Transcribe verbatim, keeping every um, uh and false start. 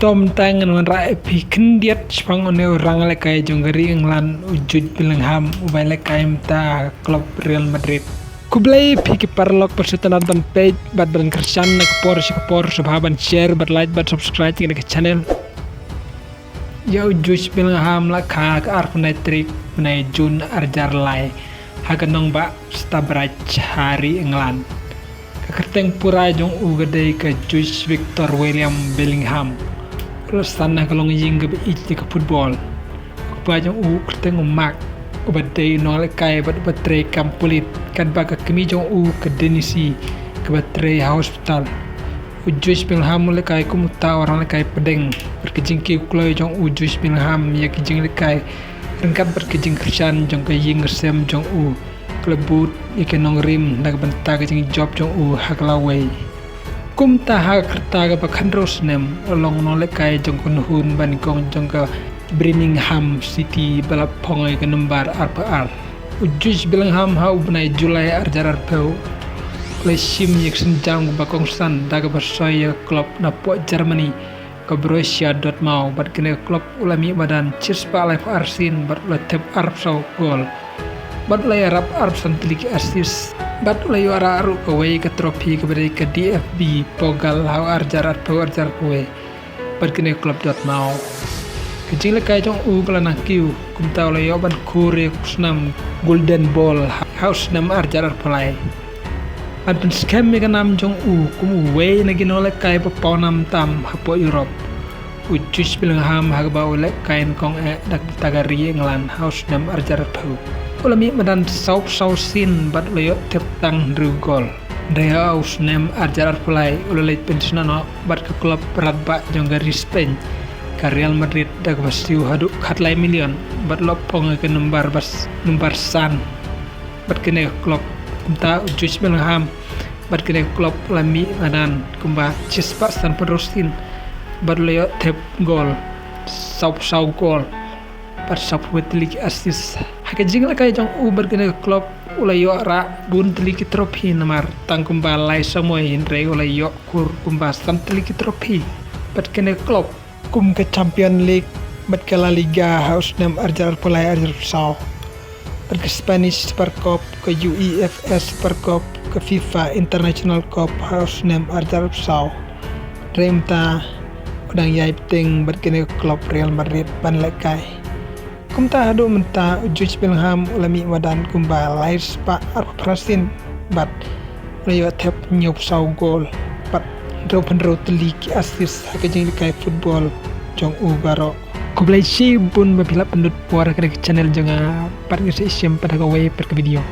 Tom tang ngan wanrah ïa phi khyndiat shaphang une u rangïalehkai jong ka ri England, u Jude Bellingham, uba ïalehkai mynta ha ka club Real Madrid. Khublei phi ki paralok, bad sngewtynnat ban peit bad ban kyrshan na ka por sha ka por, sngewbha ban share bad like bad subscribe ïa kane ka channel. Ïa u Jude Bellingham la kha ha ka arphew tarik bnai Jun arhajar lai ha ka nongbah Stamford Bridge ha ri England. Ka kyrteng pura jong u ka dei ka Jude Victor William Bellingham. U la san ha ka longïing kaba ïeit ïa ka football. U kpa jong u u kyrteng u Mark, uba dei u nongïalehkai bad uba trei kam pulit, katba ka kmie jong u ka Denise, kaba trei ha hospital. U Jude Bellingham u lehkai kum uta u rangïalehkai pdeng, bad ka jingkiew kloi jong u Jude Bellingham ïa ki jingïalehkai ryngkat bad ka jingkyrshan jong ka ïing ka sem jong u ka la bud ïa ki nongrim na ka bynta ka jingjop jong u ha ka lawei. Kumta ha ka rta kaba khathynriew snem u la long u nongïalehkai jong ka kynhun ba nyngkong jong ka Birmingham City ba la phong ïa ka nombar arphew ar. U Jude Bellingham ha u bnai July arhajar arphew u la shim ïa ka sienjam kaba kongsan da kaba soi ïa ka club na poh Germany, ka Borussia Dortmund, bad kane ka club u la mih madan shispah laiphew ar sien bad u la thep arphew saw gol. Bad u la ïarap arphew san tylli ki assist. Bad u la ïoh rah ruh kawei ka trophy kaba dei ka D F B Pokal ha u arhajar arphew, arhajar arphew wei. Bad kane ka club Dortmund. Ka jingïalehkai jong u ka la nang kiew, kumta u la ïoh ban khur ïa u snem Golden Ball ha u snem arhajar arphew lai. Ban pynskhem ïa ka nam jong u kum uwei na ki nongïalehkai ba pawnam tam hapoh Europe, u Jude Bellingham ha kaba u lehkai nyngkong eh da ka bynta ka ri England ha u snem arhajar arphew, u la mih madan sawphew saw sien bad u la ïoh thep tang hynriew gol. Hynrei ha u snem arhajar arphew lai u la leit pynshna noh bad ka club radbah jong ka ri Spain, ka Real Madrid, da kaba siew haduh khatlai million bad u la phong ïa ka nombar bas, nombar san bad kane ka club. Kumta u Jude Bellingham bad kane ka club u la mih madan kumba shispah sanphew hynriew sien bad u la ïoh thep gol sawphew saw gol bad sawphew tylli ki assist. Ha ka jingïalehkai jong u bad kane ka club u la ïoh rah bun tylli ki trophy, namar tang kumba lai samoi hynrei u la ïoh khur kumba san tylli ki trophy bad kane ka club, kum ka Champion League bad ka La Liga ha u snem arhajar arphew lai, arhajar arphew saw, bad ka Spanish Super Cup, ka U E F A Super Cup, ka FIFA International Cup ha u snem arhajar arphew saw. Hynrei mynta u dang ïai bteng bad kane ka club Real Madrid ban lehkai. Kumta haduh mynta u Jude Bellingham u la mih madan kumba lai spah arphew phra sien bad u la ïoh thep hynñiewphew saw gol bad hynriewphew hynriew tylli ki assist ha ka jingïalehkai football jong u baroh. Khublei shibun ba phi la pynlut por ha kane ka channel jong nga, pat ngin sa ïashem pat ha kawei pat ka video.